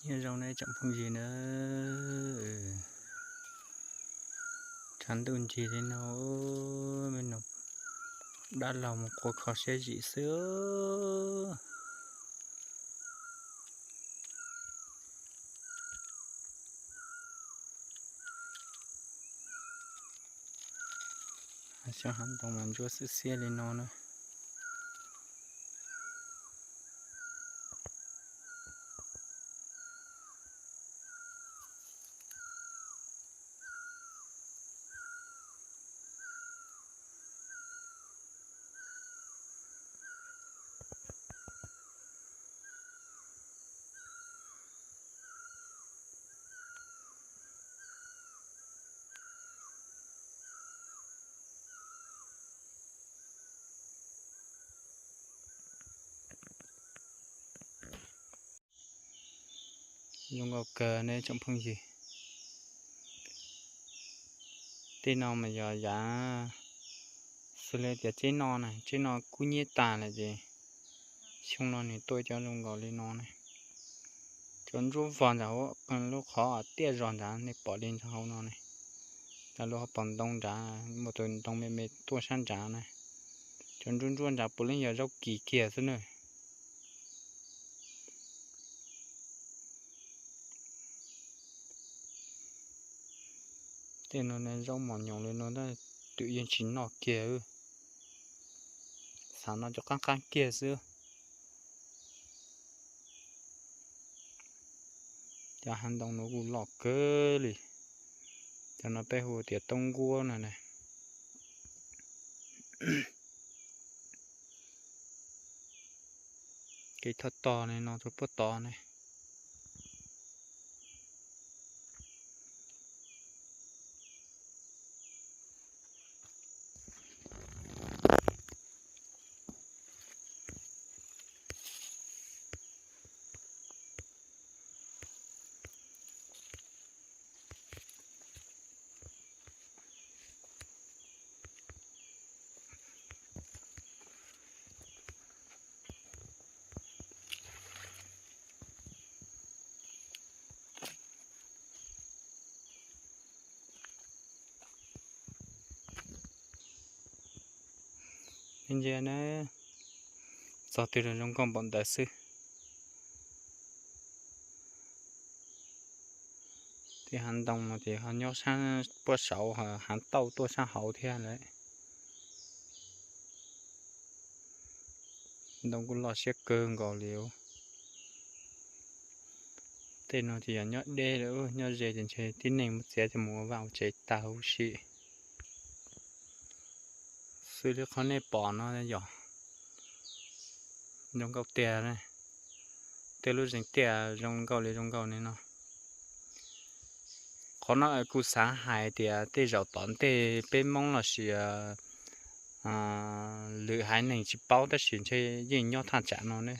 Nyob zoo nej tsoom phooj ywg na, tshav ntuj ncig li no, me no dab laug mus qua kho siab zim xwb. Xyoob hav ntoo mas ntsuab xiab xiab li no na. Zoo nkauj kawg nej tsoom phooj ywg. Tej no mas yog yav xws li tias tsheb no na, tsheb no kub nyiab tas lawm ces xyoo no nws tuaj cov zoo nkaus li no ne. Cov ntsuab vog ntawm hauv lub qhov tiaj zog ntawd nej pom li ntawd hauv no ne. Cov lub hauv paus ntoo nrad muaj tus ntoo me me tuaj sab nrad na. Cov ntsuab ntsuab nrad puav leej yog zaub kis kiag xwb na. Tej no zaub mos nyoos li no twb yeej tsis noj kiag. Xav noj cov qaab qaab kiag xwb. Cov hav ntoo no kuj loj kawg li. Cov no peb hu tias toob nkuab no na. Kev thoj tog no rau puab tod ne. Ntsia na, txog twg los zoo nkauj npaum ntawd xwb. Tej hav ntoo no ces ho nyob sab puab saud, hav tauj tuaj sab hauv thiab lawm. Ntoo kuj loj siab kawg nkaus li. Tej no ces yog nyob deb lawm, nyob ze ces ntshe tib neeg muab txiav coj mus ua vaj ua tsev tag huv si. Xws li qhov nej pom no yog zoo nkauj tiag, tej lub zeeg tiaj zoo nkauj li zoo nkauj li no. Qhov no kuv xav hais tias tej zaum tom ntej peb Hmoob los sis lwm haiv neeg tsis paub tab sis ntshe yeej nyob thaj tsam no ne.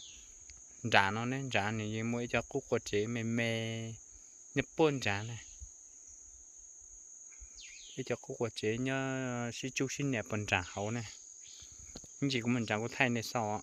Nram no ne, nram nws yeej muaj ib co qub qua tsev me me nyob puag nrad ne. Ib co qub qua tsev nyob sib tsub sib nias puag nram hauv ne. Ib ntsis kuv mus nrad kuv thaij nej xauj.